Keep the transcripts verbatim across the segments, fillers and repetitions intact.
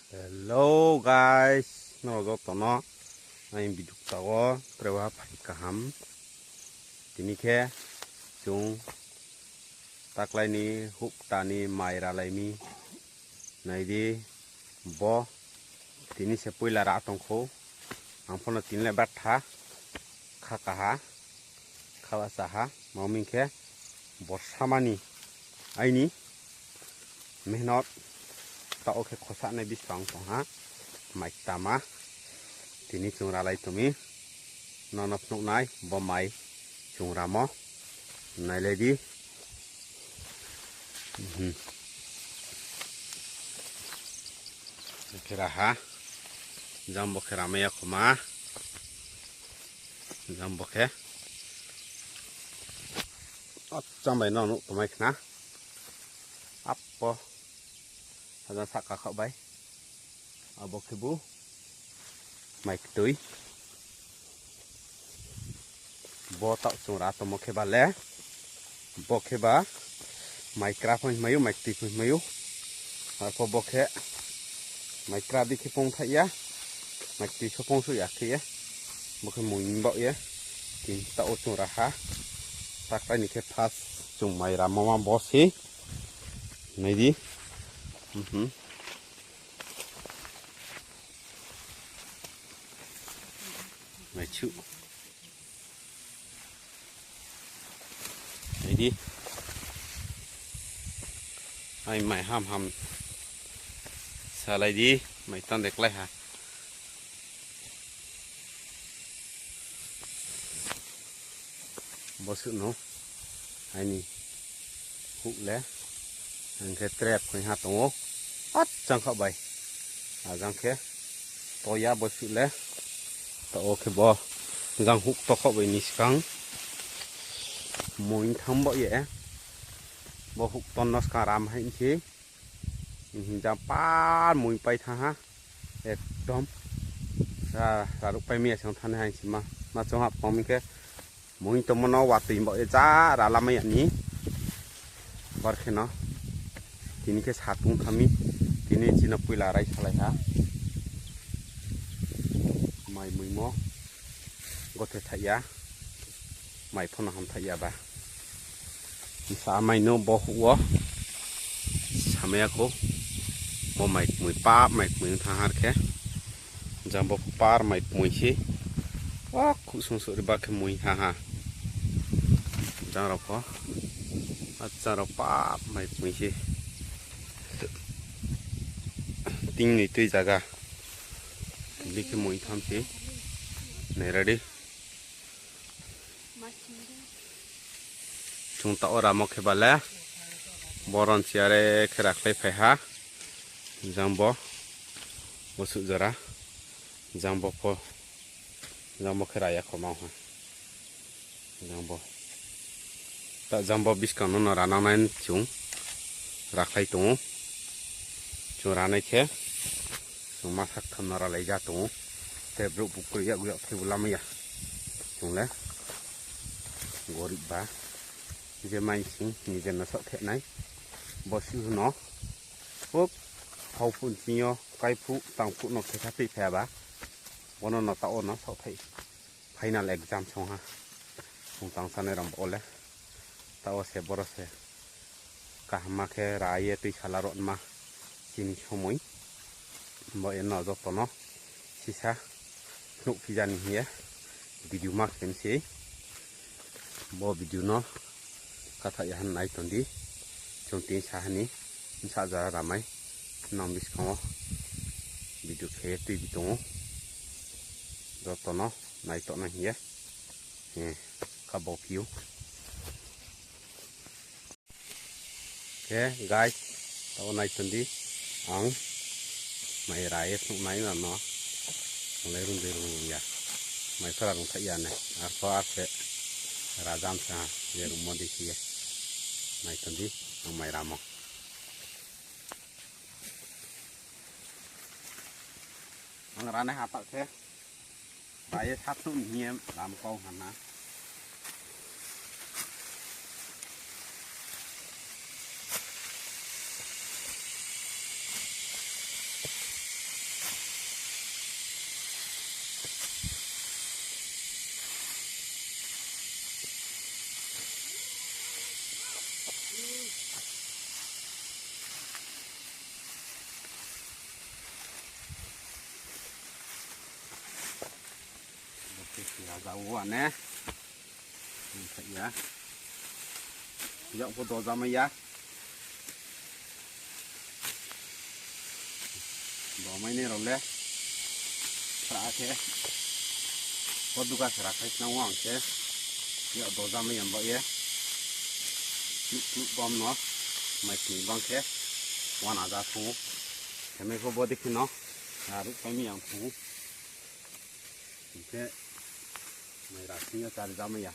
Hello guys, nrao joto no aini video kta wo tre wa phai kaham. Tini khe chung taklai ni houhkta ni mai ralai mi. Nai di, bo tini se poila ra tong khou. Ang pho no tini le batha kha kaha, kha ba sa ha, ma ong mi khe borsa ma ni aini mehnot taoh khe khosanai buskang tong ha, mai ktama. Tini chung ralai tong mi, nono phnuh nai, bo mai chung ramo, nailai di. Khe ra ha, jang bo khe ramai ya khoma, jang bo khe, o, jang bai no nuh tongmai khna, apo, ajang sahka khaoh bai. Abo khe bu mai ktui. Bo taoh chung ra tongmo khe ba le, bo khe ba mai kra pho hingmai ou, mai ktui pho hingmai ou. Arpho bo khe mai kra di khe pongthaih ya, mai ktui khe pongsuh ya khe ye. Bo khe mui baoh ye, tini taoh wo chung ra ha. Taklai ni khe first chung mai ramo ma bo se. Nai di. Mai chuh. Nai di. Ai mai ham ham. Salai di. Mai tang de klái ha. Bo suh no aini houh le, ang khe trep khe ha tong ou, achang khaoh bai. Ajang khe to ya bo suh le, taoh wo khe bo jang houh to khaoh bai ni skang mui thanng baoh ye, bo houh ton no skang ram hai se. Hing jang par mui pai thanng ha. Ekdom. Ra, raruh pai mi ya se ong thanng nai hai se ma. Ma chung hap tong mi khe. Mui tongmo no watoi baoh ye ja ra lamai ya ni. Bar khe no. Tini khe satung thanng mi. Tini chini poila rai salai ha. Mai muimo. Gothe thaih ya. Mai pho no hamthaih ya ba. Sa mai no bo houh wo. Samai ya khou. Bo mai kmui pap mai kmui ong thanng har khe. Jang bo pho par mai kmui se. Wa khuh sung suh ri ba khe mui ha ha. Jang rao pho. Achang rao pap mai kmui se. Ting ni tui zaga. Bi khe mui tham se. Nai ra di. Chung taoh wo ramo khe ba le. Boron si are khe rakhlai phai ha. Jang bo. Bo suh jora. Jang bo pho. Jang bo khe ra ya kho ma ha. Jang bo. Ta jang bo buskang no no ranang nai chung rakhlai tong ou. Chung ranai khe chung ma saktham no ralai ja tong ou. Te brouh bu kroi yag yag thai bu lamai ya. Chung le gorib ba. Je mai sing ni je no saohthaih nai. Bo si no. Houh, hao phuh ni yo, kai phuh, tang phuh no khe kha tui phai ya ba. Bo no no taoh wo no saohthaih. Final exam song ha. Chung tang sanai rao bo le. Taoh wo se boro se. Kaham ma khe ra ye tuisala rao ma. Chini somoi. Bo ye no joto no. Sisa. Phnuh phi ja ni hing ye. Video ma khe mi se. Bo video no. Kathaoh ya han nai tong di. Chung tini sa ha ni. Bsa jora ramai. Nang buskang wo. Video khe ye tuibi tong ou. Joto no. Naitoh nai hing ye. Kabo phi ou. Khe guys, taoh wo nai tong di, ang mai ra ye phnuh nai no no, ang le rung dei rung rung ya, mai pho ra rung thaih ya ne, arpho ar se ra jam sa ha, ye rungmo dei khe ye, nai tong di, ang mai ramo. Ang ranai ha taoh khe. Ba ye saphnuh ni hing ye lam kau ha na. Jao ane. Tongthai ya. Yak pho doja mai ya. Domai ni rao le. Sra khe. Bo duga sra khai snang wo ang khe. Yak doja mai ya ba ye. Kluk kluk bom no. Mai tini bang khe. Wana ja thung ou. Khe mai pho bo dei khe no. Aruh pai mi ang thung ou. Hing khe mai ra sing yo char ja mai ya.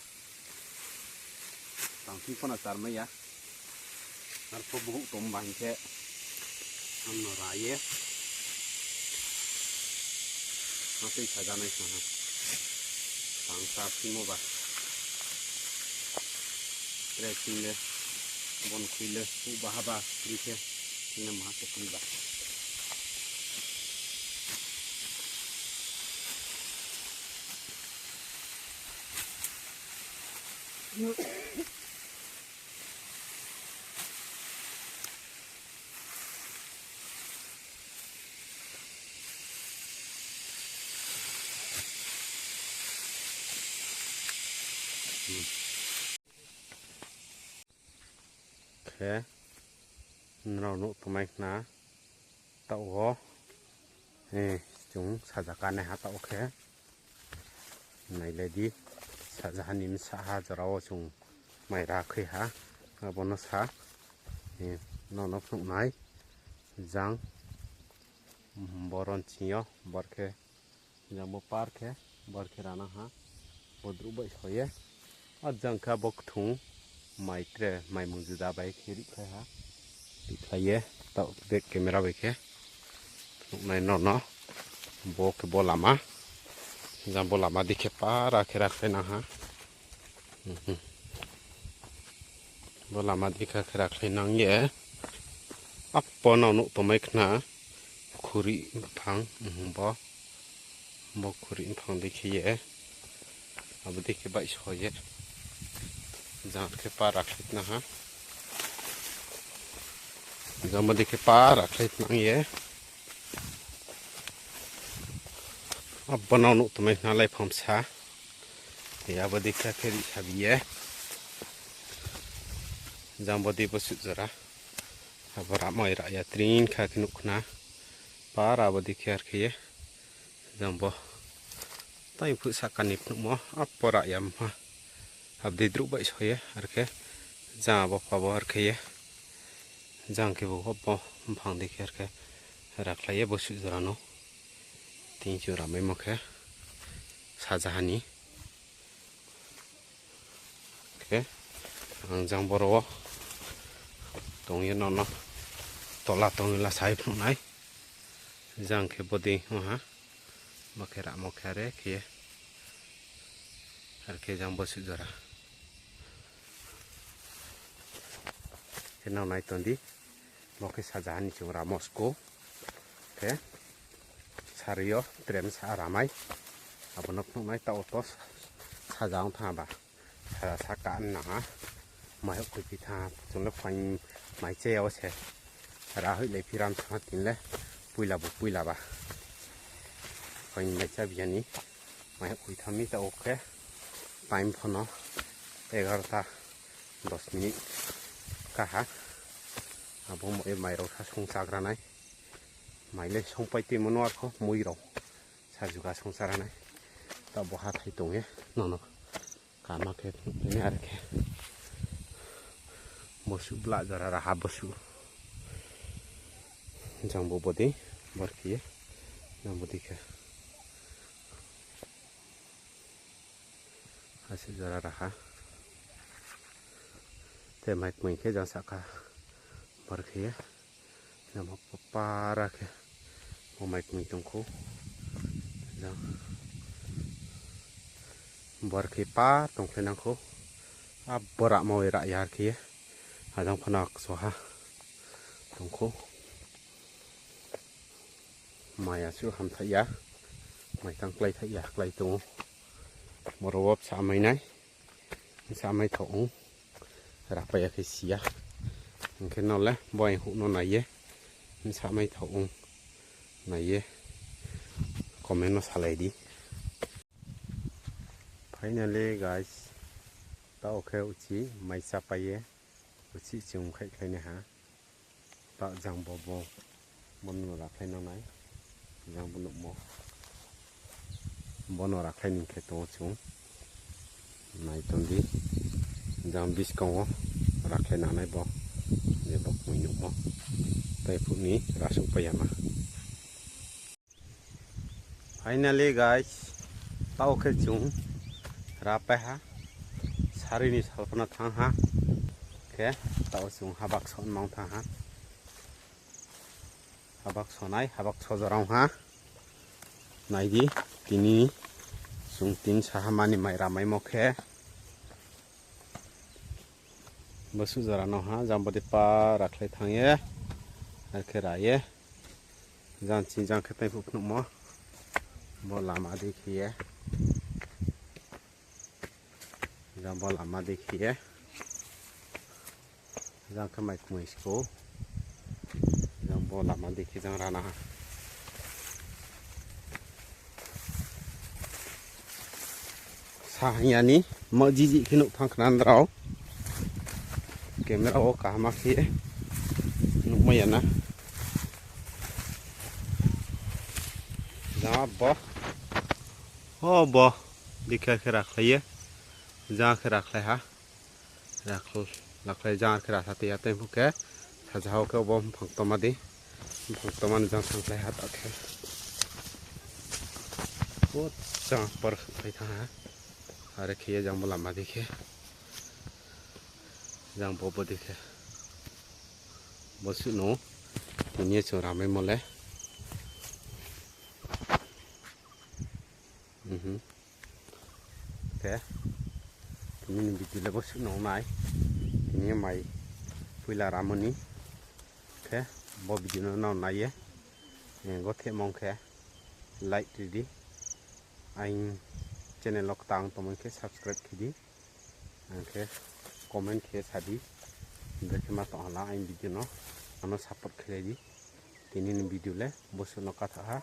Tang sing pho no char mai ya. Arphuh buhouh tong ba hing khe. Ang no ra ye. Ma tui saja nai sa ha. Tang sa singmo ba. Tre sing le. Bon khui le. Huh ba ha ba. Kri khe. Sing le maha se kri ba. Khe, nrao nuh tongmai khna, taoh wo, eh, chung saja kanaiha taoh wo khe, nailai di, saja ha ni bsa ha jora wo chung mai ra khui ha, abo no sa, eh, nrao no phnuh nai, jang, boron ching yo, bor khe, Jang bo par khe, bor khe rana ha. Bo drouh bai soi ye. A jang khe bo kthung mai tre, maimung juda bai khe rihkhlai ha. Rihkhlai ye, taoh back camera bai khe. Nuhnai no no. Bo khe bo lama. Jang bo lama di khe para khe rakhlai nang ha. Bo lama di kha khe rakhlai nang ye. Apo no nuh tongmai khna. Khuri mphang, bo. Bo khuri mphang di khe ye. Abo di khe baihso ye. Jang khe para khlai nang ha. Jang bo di khe para khlai nang ye. Abo no nuh tongmai khna laiphang bsa. Abo di kha khe rihsabi ye. Jang bo di bo suh jora. Abo ramai ra ya tring kha khe nuh khna. Para abo di khe ar khe ye. Jang bo. Tai phuh sahka ni phnuhmo. Apo ra ya mha. Abo di drouh baihso ye. Ar khe. Jang abo pha bo ar khe ye. Jang khe bo abo mphang di khe ar khe. Rakhlai ye bo suh jora no. Tini chung ramaimo khe saja ha ni. Khe, ang jang boro wo tong ye nono tola tong ye la sai phnuh nai. Jang khe bodei ong ha. Bo khe ramo khe are khe ye. Ar khe jang bo suh jora. Khe nang nai tong di. Bo khe saja ha ni chung ramo skou. Khe sari yo tre bsa ramai. Abo no phnuh nai taoh to saja ong thanng ba. Saja sahka nang ha. Mai hoih khuiphi thanng ha. Chung le phaing mai cha ya wo se. Ra hoihlai phi ram sa ha tini le. Poila bo poila ba. Phaing mai cha bi ya ni. Mai hoih khui thanng mi taoh khe. Time pho no egarota dos minute kaha. Abo mo e mai rao sa songchagra nai. Mai le songpai tuimo no ar pho mui rao. Sa juga songchara nai. Taoh bo hathái tong ye. Nono. Kama khe phnuh nai ar khe. Bosuh bla jora raha bosuh. Jang bo bodei. Bor khe ye. Jang bodei khe. Asuh jora raha. Te mai kmoi khe jang sahka bor khe ye. Jang bo para khe. Bo mai kmoi tong khou. Jang. Bor khe par tongkhlai nang khou. Abo ramo ra ya ar khe ye. Ajang phano kchoha tong khou. Mai asuh hamthaih ya. Mai tang kláithaih ya, klái tong ou. Boro wo bsa mai nai. Bsa mai thaoh ong. Rapai ya khe si ya. Hing khe no le bo aing huh no nai ye. Bsa mai thaoh ong. Nai ye. Comment no salai di. Finally guys, taoh khe uchih mai chápai ye, uchih chung khaihkhlai nai ha. Taoh jang bo, bo, bo no rakhlai nang nai. Jang bo nuhmo. Bo no rakhlai ni khe tong ou chung. Nai tong di. Jang buskang wo rakhlai nang nai bo. Je bo kmui nuhmo. Taiphuh ni rasouhpai ya ma. Finally guys, taoh khe chung rapai ha, sari ni salpha no thanng ha, khe taoh chung habak so mang thanng ha. Habak sonai, habak so jora ong ha. Nai di, tini chung tin saha mani mai ramaimo khe. Bosuh jora no ha, jang bo dei pa rakhlai thanng ye, ar khe ra ye. Jang ching jang khe taiphuh phnuhmo. Bo lama dei khe ye. Jang bo lama dei khe ye. Jang khe mai kmui skou. Jang bo lama dei khe jang rana ha. Sa hing ya ni, ma jiji khe nuh thanng khna nrao. Camera wo kaham khe nuhmai ya na. Jang bo. O bo. Dei khe khe rakhlai ye. Jang khe rakhlai ha. Rakhl-, rakhlai jang khe rasa tei ya tei phuh khe. Saja hao khe obo mphang toma di. Mphang toma ni jang thanngkhlai ha ta khe. O jang por phai thanng ha. Are khe ye jang bo lama dei khe. Jang bo bo dei khe. Bosuh no. Tini ye chung ramaimo le. Khe, tini ni video le bosuh no nai. Tini ye mai poila ramo ni. Khe, bo video no nrao nai ye, eh, gothemo ong khe like ri di. Aini channel wo ktang tongmo khe subscribe khe di. Ang khe comment khe sa di. Brekhe ma tong hala aini video no. Ano support khe lai di. Tini ni video le bosuh no katha ha.